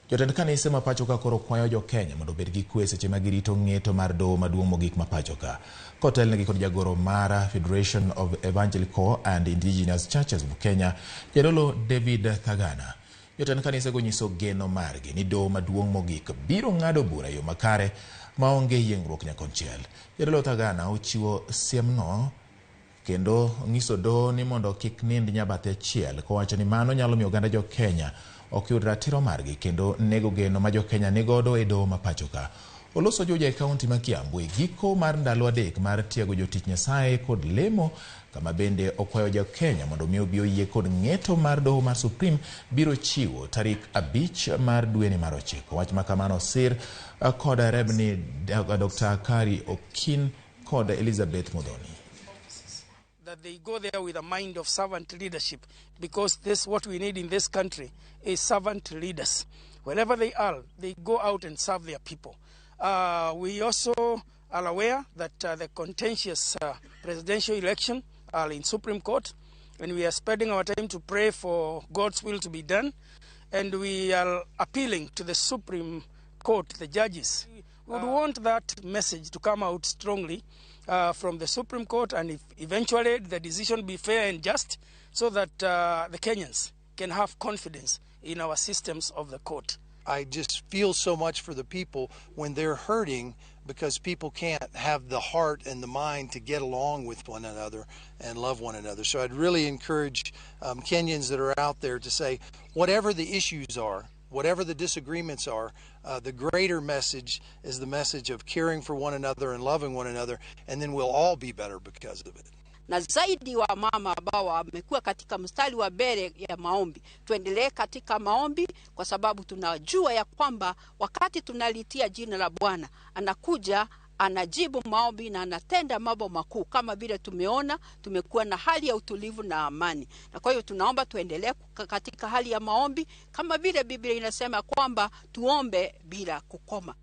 Jotend kanise ma pacho ka koro kwayo jo Kenya mondo obed gi kwe seche ma girito ng'eto mar doho maduong' mogik ma pacho ka. Kotelnegi kod jagoro mar Federation of Evangelical and Indigenous Churches of Kenya, Jadolo David Thagana. Jotend kanisego nyiso geno margi ni doho maduong' mogik biro ng'ado bura e yo makare maonge yiengruok nyakonchiel. Jadolo Thagana ochiwo siemno kendo onyiso doho ni mondo kik nind nyabathe achiel kowacho ni mano nyalo miyo oganda jo Kenya ok yud ratiro margi kendo nego geno ma jo Kenya nigodo e doho ma pacho ka. Oloso Juja e kaunti ma Kiambu e giko mar ndalo 3 mar tiego jotich Nyasaye kod lemo kama bende okwayo jo Kenya mondo mi obi oyie kod ng'eto mar doho mar Supreme biro chiwo tarik 5 mar dweni mar 9. Wach ma kamano osir kod Rebni Dr. Kari Okin kod Elizabeth Muthoni. That they go there with a mind of servant leadership, because this what we need in this country is servant leaders. Wherever they are, they go out and serve their people. We also are aware that the contentious presidential election are in Supreme Court, and we are spending our time to pray for God's will to be done, and we are appealing to the Supreme Court, the judges. We would want that message to come out strongly from the Supreme Court, and if eventually the decision be fair and just, so that the Kenyans can have confidence in our systems of the court. I just feel so much for the people when they're hurting, because people can't have the heart and the mind to get along with one another and love one another. So I'd really encourage Kenyans that are out there to say, whatever the issues are, whatever the disagreements are, the greater message is the message of caring for one another and loving one another, and then we'll all be better because of it. Na zaidi wa mama ambao wamekuwa katika mstari wa mbele ya maombi, tuendelee katika maombi, kwa sababu tunajua ya kwamba wakati tunalitia jina la Bwana anakuja, anajibu maombi na anatenda mambo makuu. Kama vile tumeona, tumekuwa na hali ya utulivu na amani. Na kwa hiyo tunaomba tuendelee katika hali ya maombi, kama vile Biblia inasema kwamba tuombe bila kukoma.